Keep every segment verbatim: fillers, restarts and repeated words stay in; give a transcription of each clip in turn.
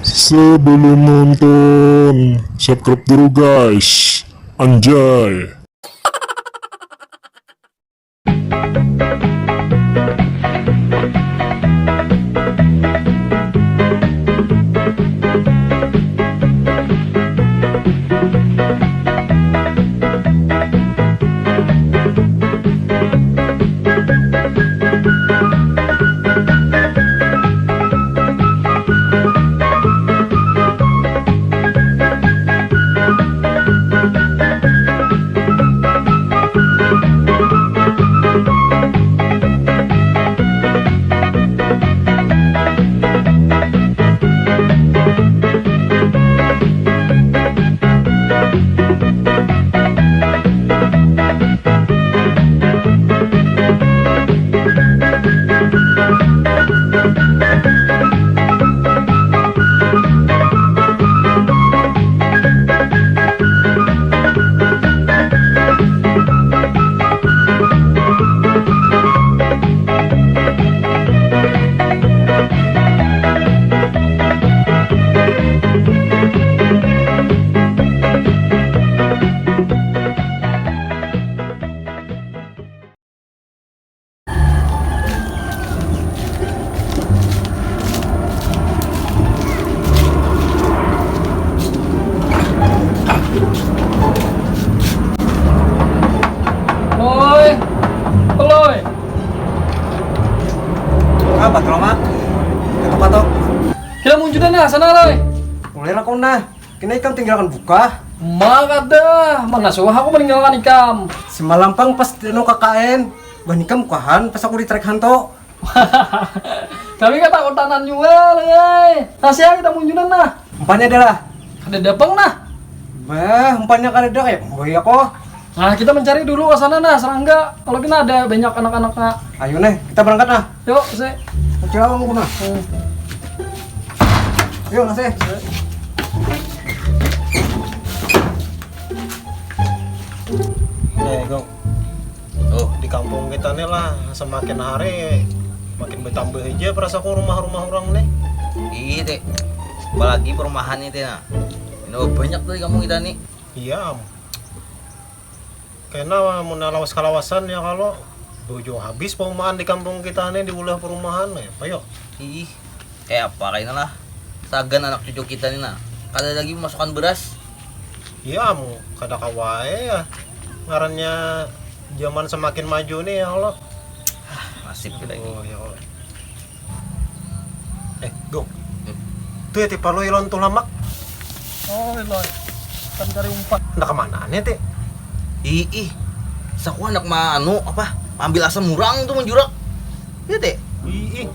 Sebelum nonton, subscribe dulu guys. Anjay. Loi, Loi. Apa tuh, Mak? Ketok-ketok. Kita muncudan nah, sana, Loi. Mulai rakon nah. Kena ikam tinggalkan buka. Ma kada, mana suah aku meninggalkan ikam. Semalam pang pas anu K K N, ban ikam bukahan pas aku di trek hanto. Kami katakutan jua, Loi. Nah, sia kita muncudan nah. Umpannya adalah. Kada dapang nah. Bah, umpannya kada ada kayak boy aku. Nah, kita mencari dulu ke sana nah, serangga. Kalau kita ada banyak anak-anaknya. Ayo nih, kita berangkat nah. Yuk, se. Kecil awang aku nah. Hmm. Yuk, nasi. Eh, Gong. Oh, di kampung kita nih lah, semakin hari makin bertambah aja perasa ku rumah-rumah orang nih. Iya, Teh. Apalagi perumahan nih, Teh, nah. Ini banyak tuh di kampung kita nih. Iya, Am. Kena mun lawas kalawasan ya kalau bojo habis perumahan di kampung kita nih, diulah perumahan ya, payo. Ih, kayak apa kayak lah. Sagan anak cucu kita nih nah. Kada lagi memasukkan beras. Iya, Am, kada kawa ya. Ngarannya zaman semakin maju nih ya Allah. Ah, nasib kita ini. Oh, ya Allah. Eh, Gong. Hmm. Tuh ya, tipa lo ilon tuh lamak. Oh, ilon. Kan cari umpan. Ndak kemana nih, Ti? Ih, ih. Saku anak ma anu apa? Ambil asam murang tuh manjurak. Iya, Ti? Ih, ih.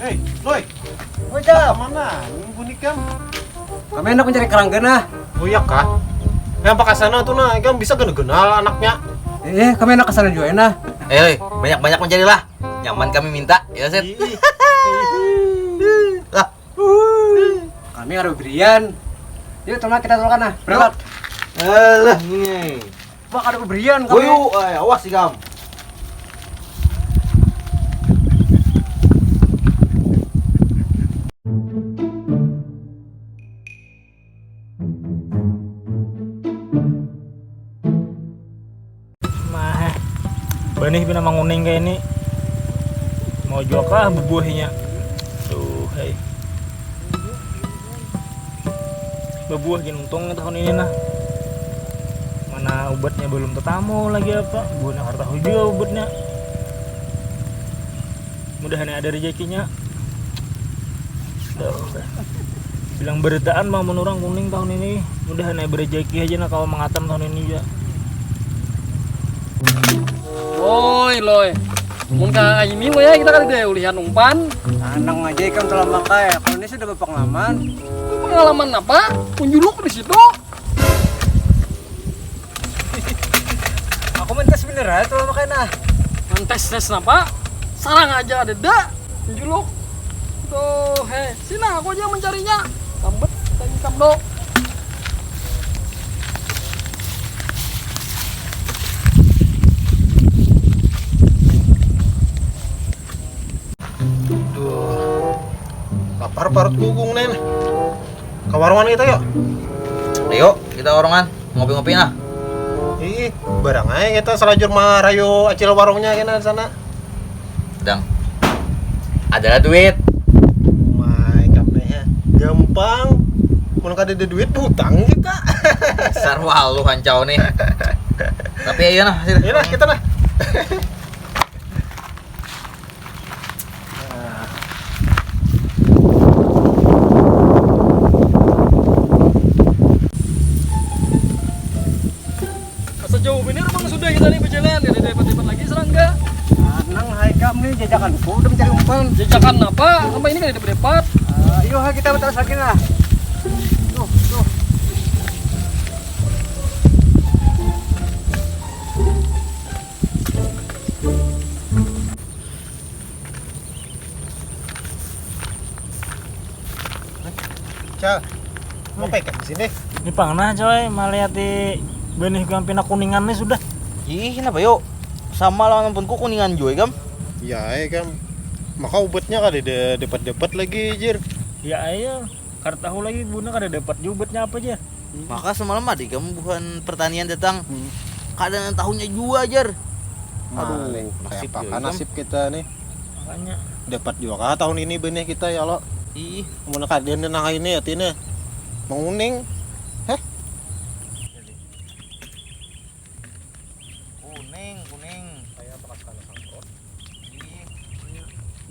Hei, Loi. Woi, Cap. Mana? Nunggu nih, Kam. Kami hendak mencari kerangga nah. Oh iya kah? Yang pakai sana tuh nah, kan bisa gena-gena anaknya. Eh, kami hendak ke sana juga nah. Eh, banyak-banyak mencarilah. Nyaman kami minta, ya, Set. Ih. Lah. Kami ada berian. Yuk, teman kita tolongkan nah. Berangkat. Alah, ini. Pak, ada pemberian kami. Boyu, eh, awas ikam. Mah, banih pina manguning kayak ini. Mau jua kah bubuhnya? Tuh, hei. Babuah gin untung tahun ini nah. Mana ubatnya belum tetamu lagi apa? Buahnya kada tahu juga ubatnya. Mudahan ada rezekinya. Tuh. Bilang beritaan mah mun urang kuning tahun ini. Mudahan ada rezeki aja nah kalau mangatam tahun ini ya. Woi, Loi. Mun ka ini, Loi, ya, kita kada ada ulihan umpan. Anang aja ikam telah makai. Aku ini sudah berpengalaman. Pengalaman apa? Kunjuluk di situ. Aku mentas bener aja tuh makai nah. Mentas tes napa? Sarang aja ada dah. Kunjuluk. Tuh, heh. Sini aku aja mencarinya. Lambet, tadi ikam do. Duh, Parut-parut kugung nih. Ke warungan kita yuk. Ayo, kita warungan ngopi-ngopi nah. Ih, barang aja kita selajur marayu acil warungnya kena di sana. Dang. Adalah duit. Mai kabeh ya. Gampang. Mun kada ada duit butang kita. Dasar waluh hancau nih. Tapi ayo nah, sini. Ayo nah, kita nah. Asa jauh bener bang sudah kita nih berjalan, kada dapat-dapat lagi serangga. Nang hai kam nih jajakan ku udah mencari umpan. Jajakan apa? Sampai ini kada dapat-dapat. Ah, iyo ha kita bertaras lagi lah. Tuh, tuh. Cal, mau pegang di sini. Ini pang nah coy, melihat di benih yang pina kuningan nih sudah. Ih, kenapa yuk? Sama lawan ampunku kuningan jua kam. Ya, eh kam. Maka ubatnya kada ada dapat-dapat lagi, Jir. Ya ayo, kada tahu lagi guna kada dapat juga ubatnya apa aja. Maka semalam ada kam buhan pertanian datang. Hmm. Kada nang tahunya jua, Jar. Aduh, Malik, nasib kayak apa jua kan ikam. Nasib kita nih. Makanya. Dapat juga kah tahun ini benih kita ya lo? Ih. Mun kada nang ini ya tine. Menguning. Heh. Kuning, kuning. Kayak bekas tanah sangkrut. Ih.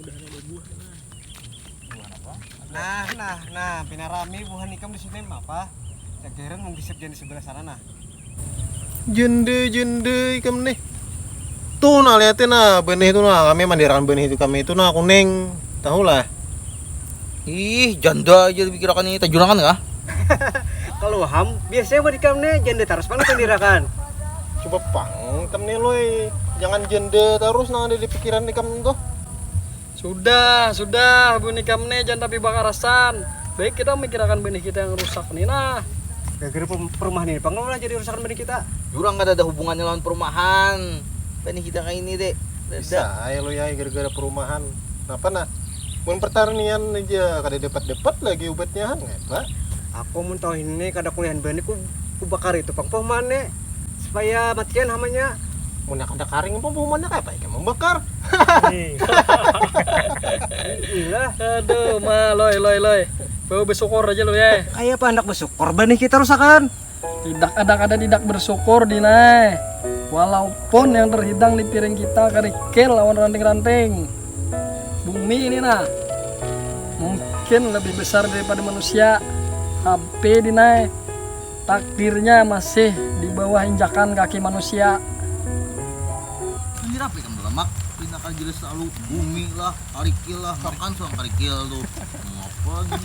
Udah ada buah nah. Buah apa? Nah, nah, nah, pina rami buhan ikam di sini apa? Cageran menggisap jadi sebelah sana nah. Jende, jende ikam nih. Tuh nah liatin nah benih itu nah, kami mandirakan benih itu kami itu nah kuning. Tahu lah. Ih, janda aja dipikirakan ini tajurangan kah? Kalau ham, biasanya buat ikam nih janda terus banget mandirakan. Coba pang ikam nih loy. Jangan janda terus nang ada di pikiran ikam tuh. Sudah, sudah, buhan ikam nih jangan tapi bakarasan. Baik kita memikirkan benih kita yang rusak nih nah. Gara-gara perumahan ini pang lah jadi rusakan benih kita. Jurang kada ada hubungannya lawan perumahan. Benih kita kayak ini deh. Bisa aja lo ya gara-gara perumahan. Kenapa nah? Mun pertanian aja kada dapat-dapat lagi ubatnya han ngapa? Aku mun tahu ini kada kuliahan benih ku, ku bakar itu pang pohon mana supaya matian hamanya. Mun kada karing pang pohon mana kayak apa ikan membakar? Ilah. Aduh, ma loy loy loy. Bau bersyukur aja lo ya. Kayak apa anak bersyukur benih kita rusakan? Tidak ada kada tidak bersyukur dinai. Walaupun yang terhidang di piring kita kerikil lawan ranting-ranting. Bumi ini nah. Mungkin lebih besar daripada manusia. Tapi dinai takdirnya masih di bawah injakan kaki manusia. Ini rapi kamu lemak, pindah jelas selalu bumi lah, karikil lah, makan suang karikil tuh. Mau apa lagi?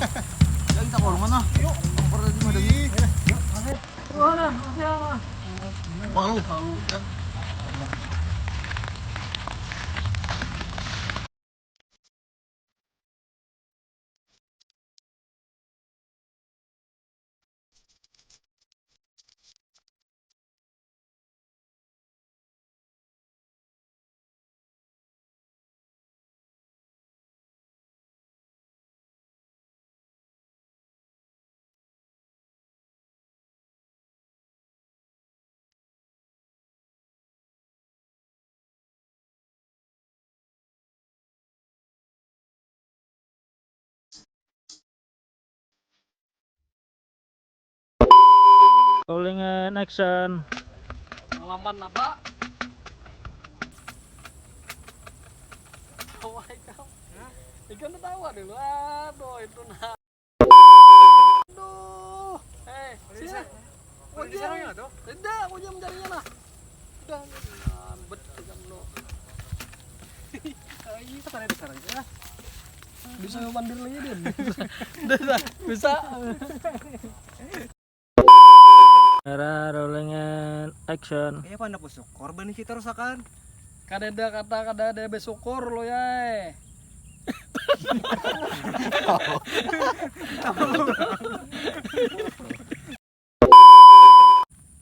Ya kita ke warung mana? Yuk, lapar tadi mah daging. Yuk, masuk. Wah, nah, masih apa? Palu, palu, ya. Rolling and action. Pengalaman apa? Tawa ikam. Ikam tuh tawa dulu. Aduh, itu nah. Aduh. Eh, sini. Udah disarangnya tuh? Tidak, aku jam mencarinya nah. Udah, bet ikam no. Ini kita ada disarang ya. Bisa mandir lagi din. Bisa, bisa. Kamera rolling and action. Kayak apa anak busuk? Korban kita rusakan. Kada ada kata, kada ada bersyukur lo ya.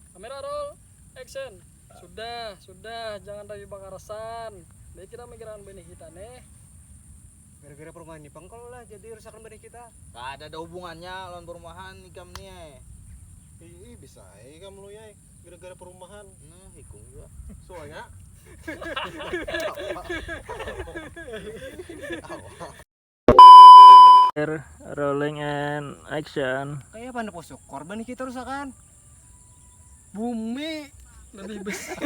Kamera roll, action. Sudah, sudah, jangan tapi bakarasan. Baik kita mikiran benih kita nih. Gara-gara perumahan ni pang kalau lah jadi rusakan badan kita. Kada ada hubungannya lawan perumahan ikam nih. Ih, bisa aja kamu lu ya gara-gara perumahan. Nah, ikung juga. Soalnya Rolling and action. Kayak apa nih posok? Korban nih kita rusakan. Bumi lebih besar.